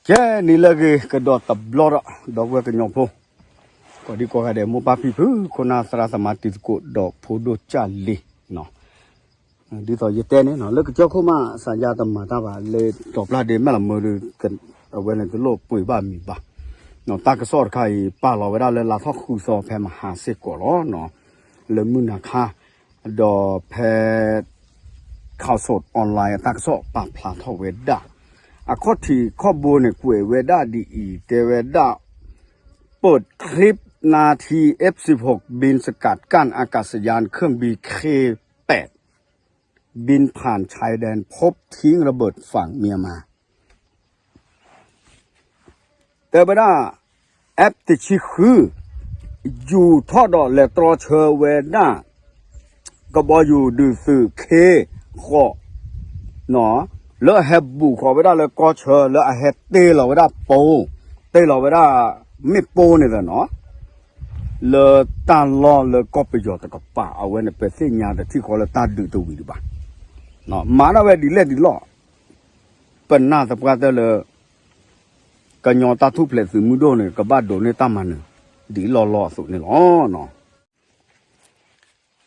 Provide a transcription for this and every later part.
ကဲ နံၤလၢအဂ့ၤကဒီးတဘျီဒီး ဒီပုၢ်ဝဲၢ်ကညီဖိ ကိးဒံကိးဂၤဒဲး မိၢ်ပၢ်ဖံဖု ခိၣ်နၢ်သရၣ်သမါတံၤသကိး ဒီးဖိဒိၣ်ကၢ်လံၤနီၤ, ဒ်သိးယတဲန့ၣ်နီၤ လၢကစၢၢ်ခိၣ်မး စးယါတမၤတၢ်ဘၣ် လၢတီၤပျၢ်ဒ့မဲာ်လီၤမၢဒီး အဝဲန့ၣ်တလိၣ်ပှ့ၤဘၣ်မံၤဘၣ်နီၤ, တၢ်ကစီၣ်တခါအံၤ ပာ်လီၤဝဲဒၣ်လၢလါထီၣ်ဃုသီဖဲမဟါစ့ၢ်ကီးလီၤနီၤ, လၢမုၢ်နၤခါ ဒီးဖဲ Khaosod Online အတၢ်ကစီၣ်ပာ်ဖျါထီၣ်ဝဲဒၣ် အခီၣ်ထံးခီၣ်ဘိန့ၣ် ကွဲးဝဲဒၣ်ဒ်အံၤ တဲဝဲဒၣ် เปิดคลิปนาที เอฟสิบหก บินสกัดกั้นอากาศยานเครื่องบินเคเจ็ดแปด บินผ่านชายแดนพบทิ้งระเบิดฝั่งเมียนมา တဲဝဲဒၣ် F တဆံဃု ယူၤထီၣ်ဒီးလဲၤတြီဆၢဝဲဒၣ် ကဘီယူၤဒုးသုးခ့ဃိး လၢအဟဲဘူးဃီၤဝဲဒၣ်လၢကီၢ်ဆၢ လၢအဟဲတ့ၢ်လီၤဝဲဒၣ်ပိ, တ့ၢ်လီၤဝဲဒၣ် မ့ၣ်ပိန့ၣ်သနီၤ လၢတၢ်လီၢ်လၢကီၢ်ပယီၤတကပၤ အဝဲန့ၣ် ပသ့ၣ်ညါတထံၣ်ဃီလၢတၢ်ဒုးတဝံၤဒံးဘၣ်, မၤဒၣ်ဝဲဒ်လဲၣ်ဒ်လဲၣ် ပနာ်သပှၢ်တၢၢ်လၢ ကညီတၢ်ထူၣ်ဖျဲးသုးမုၢ်ဒိၣ်န့ၣ် ကဘၣ်ဒိးန့ၢ်တၢ်မၤနၢၤ ဒ်လီၢ်လီၢ်အသိးန့ၣ်လီၤ.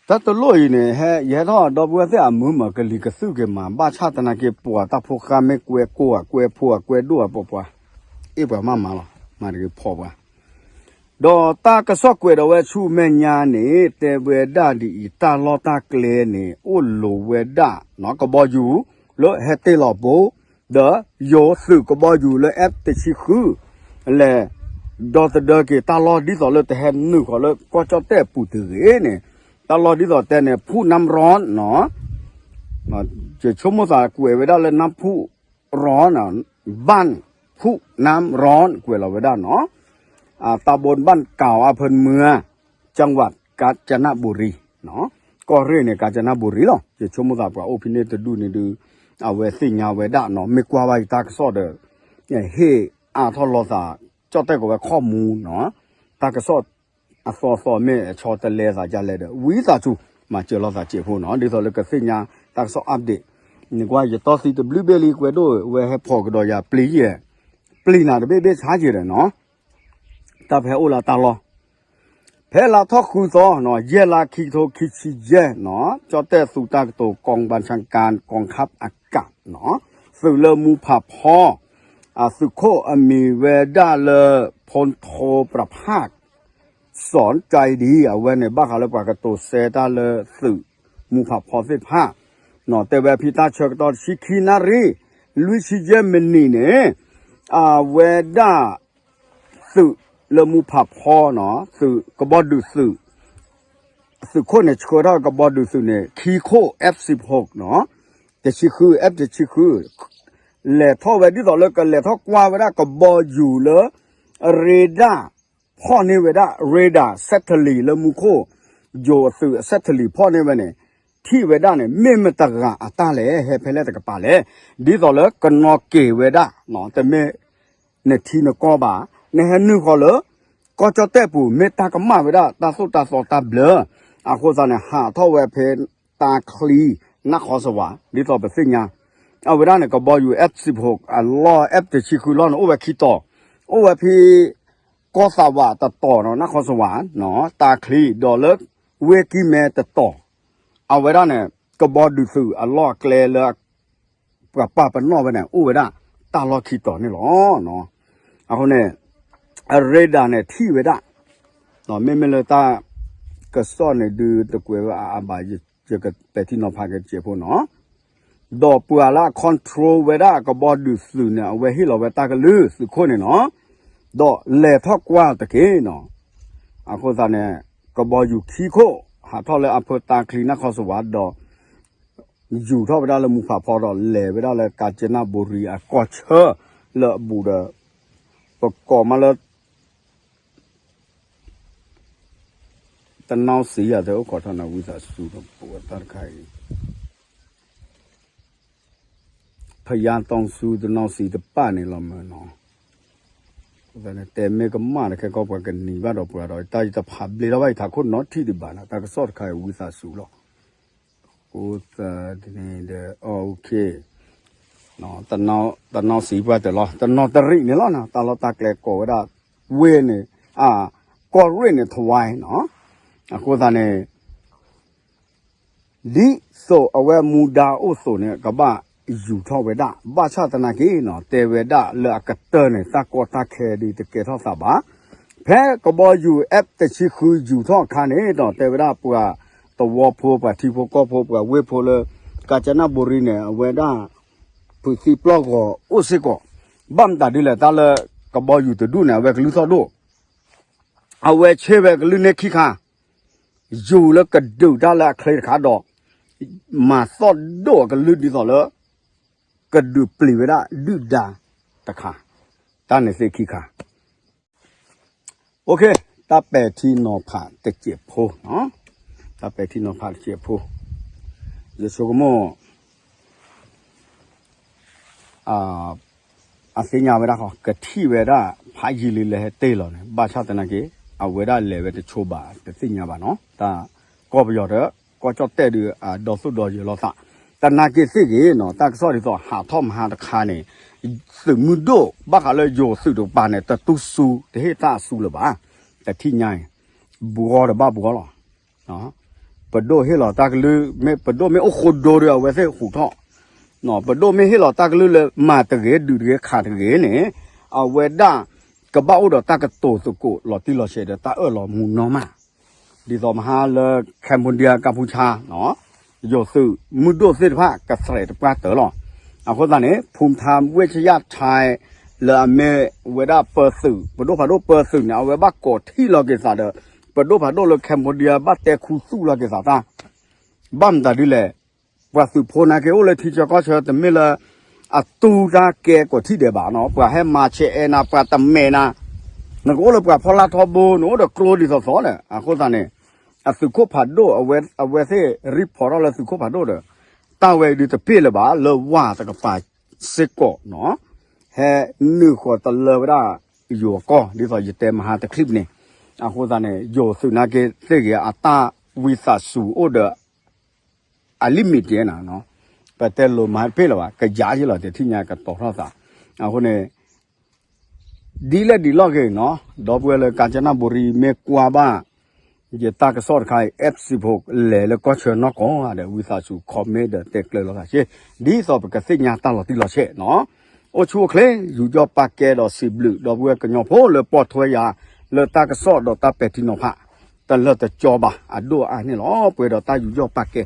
တၢ်တလိၣ်အံၤန့ၣ် ဟဲ ယဟဲထီၣ်ဒီပုၢ်ဝဲၢ်သ့ၣ်အမုာ်မး ကလံၤကသုၣ်က့ၤမး ဘၣ်ဆၣ်သနာ်က့ ပှၤတၢ်ဖိဃၢ်မ့ၢ်ကွဲကိၢ်ဧါ ကွဲဖိဧါ ကွဲဒိၣ်ဧါ ပှၤပှၤ အ့ၣ်ပှၤမးမးလီၤ မၤတဂ့ၤဖီၣ်ပှၤ ဒီးတၢ်ကစီၣ်ကွဲးဒီးဝဲဆူမဲာ်ညါန့ၣ် တဲဝဲဒၣ်ဒ်အံၤ တၢ်လီၢ်တၢ်ကျဲန့ၣ် အိၣ်လိၤဝဲဒၣ် ကဘီယူၤ လၢဟဲတ့ၢ်လီၤပိ ဒီးယိၤသုးကဘီယူၤလၢ F တဆံဃု လဲၤ ဒီသဒၢက့ၤတၢ်လီၢ်ဒ်သိးလၢတဟဲနုာ်ဃီၤလၢကီၢ်ကၠီၣ်တဲၣ်အပူၤတဂ့ၤန့ၣ် တၢ်လီၢ်ဒ်သိးတဲန့ၣ် ဖူၣ်နၢမ်ရီနီၤ ယဆိကမိၣ်သးကွဲးဝဲဒၣ်လၢနၢ်ဖူၣ်ရီနီၤ ဘၣ်ဖူၣ်နၢမ်ရီကွဲးလီၤဝဲဒၣ်နီၤ ตำบลบ้านเก่า อำเภอเมือง จังหวัดกาญจนบุรี ကီၢ်ရ့ၣ်န့ၣ် กาญจนบุรี လီၤ ယဆိကမိၣ်သးပှၤအိၣ်ဖဲန့ၣ်တဒူၣ်န့ၣ်ဒုး အဝဲသ့ၣ်ညါဝဲဒၣ်နီၤ မ့ၢ်ကွၢ်ဘၣ်ယတၢ်ကစီၣ်ဒီး ဟ့ၣ်အါထီၣ်လီၤသး ကၠီၣ်တဲၣ်ကီးဝဲခီၣ်မူနီၤ တၢ်ကစီၣ် အသီသီမ့ၢ်အဆီတလဲသးဒ်လဲၣ်ဒီး ဝံသးစူၤ မၤစၢၤလိာ်သးစဲးဖိနီၤ ဒ်သိးလၢကသ့ၣ်ညါတၢ်ကစီၣ် update န့ၣ်ကွၢ် ယတီသံတဘျုးဘ့ၣ်လံ ကွဲးဒိၣ်ဝဲဟဲဖီၣ်ကဒီးယၤပျံၤယဲၢ် ပျံၤနၤတဘ့ၣ်ဘ့ၣ်ဆါက့ၤဒီးနီၤ တၢ်ဖဲအိၣ်လၢတၢ်လီၢ် ဖဲလါထီၣ်ဃုသီနီၤ ယဲၢ်လါခံကထိခံဆံယဲၢ်နီၤ ကၠီၣ်တဲၣ်သုးတၢ်ကတိၤ กองบัญชาการกองทัพอากาศနီၤ သုးလၢမူဖးဖီ အသုးခိၣ်အမံၤဝဲဒၣ်လၢ พลโทประภาค สอนใจดี အဝဲန့ၣ် ဘၣ်ဃးလၢပှၤကတိၤစဲတၢ်လၢသုးမူဖးဖီသ့ၣ်တဖၣ် တဲဝဲဖဲတၢ်ဆၢကတီၢ်တဆံခံနၣ်ရံၣ် လွံၢ်ဆံယဲၢ်မံးနံးန့ၣ် အဝဲဒၣ် သုးလၢမူဖးဖီနီၤ သုးကဘီဒုးသုး သုးခိၣ်န့ၣ် ဆှၢထီၣ်ကဘီဒုးသုးန့ၣ် ခံခိၣ် F ဆံဖိနီၤ တဆံဃု F တဆံဃု လဲၤထီၣ်ဝဲဒ်သိးလၢကလဲၤထီၣ်ကွၢ်ဝဲဒၣ်ကဘီယူၤလၢ radar ဖီၣ်န့ၢ်ဝဲဒၣ် radar satellite လၢမူခိၣ် ယိၤအသုးအ satellite ဖီၣ်န့ၢ်ဝဲန့ၣ် ထံၣ်ဝဲဒၣ်န့ၣ် မ့ၢ်မတဂၤအတၢ်လဲၣ် ဟဲဖဲလဲၣ်တကပၤလဲၣ် ဒ်သိးလၢကနီၤက့ၤဝဲဒၣ် တမ့ၢ် နထံနကီၢ်ဘၣ် နဟဲနုာ်ဃီၤလၢ ကီၢ်ကၠီၣ်တဲၣ်ပူၤ မ့ၢ်တၢ်ကမၣ်ဝဲဒၣ် တၢ်သိၣ်တၢ်သီတၢ်ဘျၢ အဃိသတးန့ၣ် ဟးထီၣ်ဝဲဖဲတၢ်ချံ နၢ်ခီစဝး ဒ်သိးပသ့ၣ်ညါ အဝဲဒၣ်န့ၣ် ကဘီယူၤ F ဆံဖိ အလီၢ် F တဆံဃုလီၢ်န့ၣ် အိၣ်ဝဲခံတီၤ အိၣ်ဝဲဖဲ ကီၢ်သးဝးတတီၤနီၤ နၢ်ခီစဝး တၢ်ချံ ဒီးလၢ ဝ့ၢ်ကံၢ်မဲတတီၤ အဝဲဒၣ်န့ၣ် ကဘီဒုးသုးအလီၢ်အကျဲလၢ ပှၤပာ်ပနီၣ်ဝဲန့ၣ် အိၣ်ဝဲဒၣ်တၢ်လီၢ်ခံတီၤန့ၣ်လီၤ. အဃိန့ၣ် အ radar န့ၣ် ထံၣ်ဝဲဒၣ် မ့မ့ၢ်လၢတၢ်ကစီၣ်န့ၣ်ဒုးတကွဲးဝဲအါအါဘၣ် ယကပဲာ်ထံနီၤဖးက့ၤတစဲးဖိနီၤ ဒီးပှၤလၢအ control ဝဲဒၣ်ကဘီဒုးသုးန့ၣ် အဝဲဟ့ၣ်လီၤဝဲတၢ်ကလုၢ်သုးခိၣ်န့ၣ်နီၤ ဒီးလဲၤထီၣ်ကွၢ်တက့ၢ်နီၤ အဃိသတးန့ၣ် ကဘီယူၤခံခိၣ် ဟးထီၣ်လၢအဖၢတၢ်ချံနၢ်ခီစဝးဒီး ယူၤထီၣ်ဝဲဒၣ်လၢမူဖးဖီဒီး လဲၤဝဲဒၣ်လၢကၣ်စနဘူရံအကီၢ်ဆၢ လၢအဘူးဒီး ပကိးမးလၢ တနီၣ်စံယၤ တဲအိၣ်ခိးထီၣ်နၤဝံသးစူၤဒီးပဝဲတၢ်တခါအံၤ ဖယါတီဆူတနီၣ်စံတပၣ်န့ၣ်လီၤမၢ်နီၤ တဲမ့ၢ်ကမၣ်တခဲကီၢ်ပှၤကနံၤဘၣ်ဒီးပှၤဒီး တၢ်ယတဖးဘျ့ထီၣ်ဘၣ်ယထးခိၣ်နီထံၣ်ဒံးဘၣ်နၤ တၢ်ကစီၣ်တခါအံၤဝံသးစူၤလီၤ အဃိသတးန့ၣ်ဒီး OK တနီၤစံးပှၤတၢၢ်လီၤ တနီၤတရံးန့ၣ်လီၤ. တၢ်လီၢ်တၢ်ကျဲကိးဝဲဒၣ် ဝ့ၢ်န့ၣ် ကီၢ်ရ့ၣ်န့ၣ် ထဝဲနီၤ. အဃိသတးန့ၣ် ဒ်သိးအဝဲမူဒါအိၣ်သိးန့ၣ် ကဘၣ်ယူၤထီၣ်ဝဲဒၣ် ဘၣ်ဆၣ်သနာ်က့နီၤ တဲဝဲဒၣ်လၢအကတၢၢ်န့ၣ် တၢ်ကီတၢ်ခဲဒ်တကဲထီၣ်သးဘၣ်. ဖဲကဘီယူၤ F တဆံဃု ယူၤထီၣ်အခါန့ၣ်ဒီး တဲဝဲဒၣ်ပှၤသဝီဖိ ပှၤထံဖိကီၢ်ဖိ ပှၤဝ့ၢ်ဖိလၢ ကၣ်စနၣ်ဘူရံန့ၣ် အဝဲဒၣ် ဖုးသံပျီၢ်ဂီၤအိၣ်စ့ၢ်ကီး. ဘၣ်မတၤဒ်လဲၣ် တၢ်လၢကဘီယူၤတဒူၣ်န့ၣ် အဝဲကလုၢ်သီၣ်ဒိၣ် အဝဲဆ့ၣ်ဝဲကလုၢ်န့ၢ်ခံခါ ယူၤလၢကဒုးတၢ်လၢအချ့တခါဒီး မၤသီၣ်ဒိၣ်အကလုၢ်ဒ်သိးလၢ ကဒုးပျံၤဝဲဒၣ်ဒုၣ်ဒါတခါ, တၢ်န့ၣ်သ့ၣ်ခံခါ. OK, တၢ်ပဲာ်ထံနီၤဖးတစဲးဖိ, တၢ်ပဲာ်ထံနီၤဖးတစဲးဖိ, ယဆိကမိၣ် အသ့ၣ်ညါဝဲဒၣ်ဃီ ကထံၣ်ဝဲဒၣ် ဖးယံာ်လံလၢဟဲတ့ၢ်လီၤန့ၣ် ဘၣ်ဆၣ်သနာ်က့ အဝဲဒၣ်လဲၤဝဲတဆိဘၣ် တသ့ၣ်ညါဘၣ်နီၤ. တၢ်ကီၢ်ပယီၤဒီး ကီၢ်ကၠီၣ်တဲၣ်ဒီး အဒီသူၣ်ဒီယၢၤလိာ်သး, သနာ်က့သ့ၣ်ဂ့ၤနီၤ တၢ်ကစီၣ်ဒ်သိးဟးထီၣ်မဟါတခါန့ၣ် သုးမုၢ်ဒိၣ် ဘၣ်ဃးလၢယိၤသုးတကပၤန့ၣ် တတူၢ်စူၤ တဟ့ၣ်တၢ်အစူၤလၢၤဘၣ်, တထံၣ်ညါအံၤ ဘှီဒီးဘၣ်ဘှီလီၤ. ပဒိၣ်ဟ့ၣ်လီၤတၢ်ကလုၢ် မ့ၢ်ပဒိၣ်မ့ၢ်အိၣ်ဃိဒိဒီး အဝဲသ့ၣ်ဟူးထီၣ်, ပဒိၣ်မ့ၢ်ဟ့ၣ်လီၤတၢ်ကလုၢ်လၢမၤတဂ့ၤ ဒုးတဂ့ၤ ခးတဂ့ၤန့ၣ် အဝဲဒၣ်ကဘၣ်အိၣ်ဒီးတၢ်ကတိၤသကိးလီၤတံၢ်လီၤဆဲးဒီးတၢ်အၢၣ်လီၤမူနီၢ်မး, ဒ်သိးမဟါလၢ Cambodia ကၢ်ဖူဆါ ယိၤသုးမုၢ်ဒိၣ်သ့ၣ်တဖၣ်ကသရဲးတပှၢ်တၢၢ်လီၤ. အဃိသတးန့ၣ် ဖူမထါဝ့ၢ်ဆယၣ်ထါ လၢအမ့ၢ်ဝဲဒၣ်ပၢသုး ပဒိၣ်ဖးဒိၣ်ပၢသုးန့ၣ် အဝဲဘၣ်ကိးထံၣ်လီၤက့ၤသးဒီး ပဒိၣ်ဖးဒိၣ်လၢ Cambodia ဘၣ်တဲခူသူၣ်လီၤက့ၤသးတၢ်, ဘၣ်မတၤဒ်လဲၣ် ပှၤသုးဖိနာ်က့အိၣ်လၢထံဆၢကီၢ်ဆၢ တမ့ၢ်လၢ အတူၢ်တၢ်ကဲကိးထံၣ်ဒဲးဘၣ်နီၤ ပှၤဟဲမၤဆဲးအဲၣ်နၤ ပှၤတမဲာ်နၤ, နကအိၣ်လၢပှၤဖီလာ်ထီဘိ နအိၣ်ဒီးကျိဒ်သိးသိးဒီး အဃိသတးန့ၣ် အသုးခိၣ်ဖးဒိၣ် အဝဲသ့ၣ် report ထီၣ်လၢသုးခိၣ်ဖးဒိၣ်ဒီး တၢ်ဝဲအံၤဒုးတပ့ၢ်လၢၤဘၣ် လၢဝၤတကပၤစ့ၢ်ကီးနီၤ, ဟဲနုာ်ဃီၤတလၢဝဲဒၣ် ယိၤအကီၢ် ဒ်သိးယတဲမဟါတချံၣ်န့ၣ်, အဃိသတးန့ၣ် ယိၤသုးနာ်က့သ့ၣ်ဂ့ၤ အတၢ်ဝံသးစူၤအိၣ်ဒီး အ limit ကဲနၤ, ပတဲလိၤမၤတပ့ၢ်လၢၤဘၣ် ကယၤယ့လီၤ တထံၣ်ညါကတီၤထီၣ်သး, အဃိန့ၣ် ဒ်လဲၣ်ဒ်လဲၣ်ဂ့ၤနီၤ ဒီပုၢ်ဝဲၢ်လၢ ကၣ်စနၣ်ဘူရံ မ့ၢ်ကွၢ်ဘၣ် ယတၢ်ကစီၣ်တခါအံၤ F စံးဖိ လဲၤလၢကီၢ်ဆၢနီၢ်ကီၢ်ဒီး ဝံသးစူၤ comment ဒီးတဲကျၢၤလိာ်သးဆ့ ဒ်သိးပကသ့ၣ်ညါတၢ်လီၤတံၢ်လီၤဆဲးနီၤ, အိၣ်ဆူၣ်အိၣ်ချ့ ယူးယီၣ်ပာ်ကဲဒီးစံးဘျုး ဒီပုၢ်ဝဲၢ်ကညီဖိလၢပိာ်ထွဲယၤ လၢတၢ်ကစီၣ်ဒီးတၢ်ပဲာ်ထံနီၤဖး တလၢတကၠီဘၣ် အဒိၣ်အါန့ၣ်လီၤ ပှဲၤဒီးတၢ်ယူးယီၣ်ပာ်ကဲ